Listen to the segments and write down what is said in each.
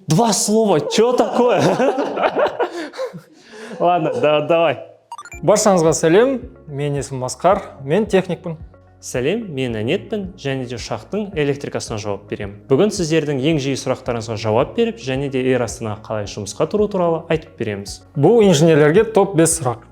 Два слова, что такое? Ладно, да, давай. Баршаңызға сәлем, менің есімім Асқар, мен техникпін. Сәлем, мен Әнетпін және де ұшақтың электрикасына жауап беремін. Бүгін сіздердің ең жиі сұрақтарыңызға жауап беріп, және де Эйр Астанаға қалай жұмысқа тұру туралы айтып береміз. Бұл инженерлерге топ 5 сұрақ.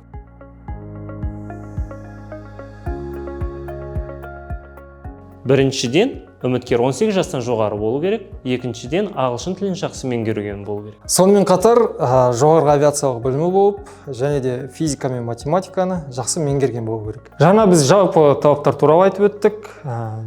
Біріншіден, үміткер 18 жастан жоғары болу керек. Екіншіден, ағылшын тілін жақсы меңгерген болу керек. Сонымен қатар, жоғарғы авиациялық білімі болып, және де физика мен математиканы жақсы меңгерген болу керек. Жаңа біз жалпы талаптар туралы айтып өттік,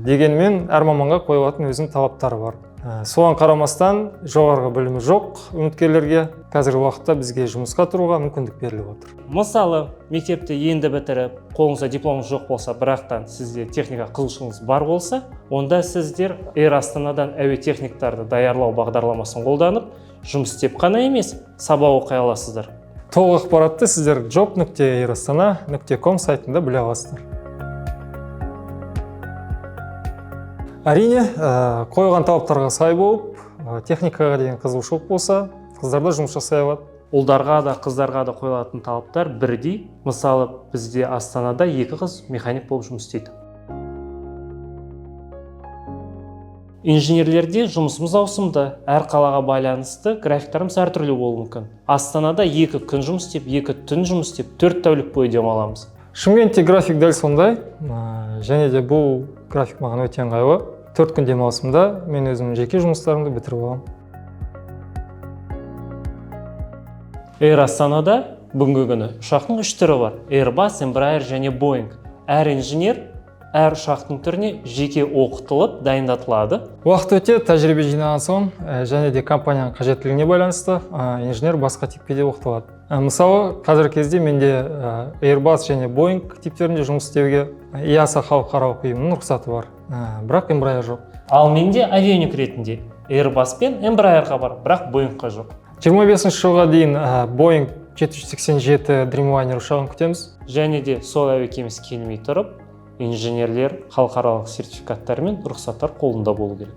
дегенмен әр маманға қойылатын өзінің талаптары бар. Соған қарамастан жоғарғы білімі жоқ үміткерлерге қазіргі уақытта бізге жұмысқа тұруға мүмкіндік беріліп отыр. Мысалы, мектепті енді бітіріп, қолыңызда дипломыңыз жоқ болса, бірақтан сізде техника қызығушылығыңыз бар болса, онда сіздер Эйр Астанадан әуе техниктарды даярлау бағдарламасын қолданып, жұмыс істеп қана емес, сабақ оқи аласыздар. Толық ақпаратты сіздер job.airastana.com сайтында біле аласыздар. Әрине, қойылған талаптарға сай болып, техникаға деген қызығушылық болса, қыздар да жұмыс жасай алады. Ұлдарға да, қыздарға да қойылатын талаптар бірдей. Мысалы, бізде Астанада екі қыз механик болып жұмыс істейді. Инженерлерде жұмысымыз ауысымды, әр қалаға байланысты графиктарымыз әртүрлі болуы мүмкін. Астанада 2 күн жұмыс істеп, 2 түн жұмыс істеп, 4 тәулік бойы демаламыз. Шымкентте график дәл сондай, және де бұл график маған өте ыңғайлы. 4 күн демалысымда мен өзімнің жеке жұмыстарымды бітіріп аламын. Эйр Астанада бүгінгі күні ұшақтың 3 түрі бар: Airbus, Embraer және Boeing. Әр инженер әр ұшақтың түріне жеке оқытылып, дайындатылады. Уақыт өте тәжірибе жинаған соң, және де компанияның қажеттілігіне байланысты, инженер басқа типке де оқытылады. Мысалы, қазіргі кезде менде Airbus және Boeing типтерінде жұмыс істеуге EASA халықаралық ұйымының рұқсаты бар, бірақ Embraer жоқ. Ал менде авионик ретінде Airbus пен Embraer'ға бар, бірақ Boeing'қа жоқ. 25 жылға дейін Boeing 787 Dreamliner ұшағын күтеміз. Және де сол әуе кемесі келмей тұрып, инженерлер халықаралық сертификаттар мен рұқсаттар қолында болу керек.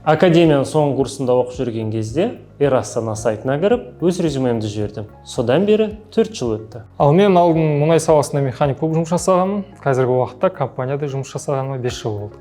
Академияның соңғы курсында оқып жүрген кезде Эйр Астана сайтына кіріп, өз резюмемді жібердім. Содан бері 4 жыл өтті. Ал мен алдын мұнай саласында механик болып жұмыс жасағанмын. Қазіргі уақытта компанияда жұмыс жасағаныма 5 жыл болды.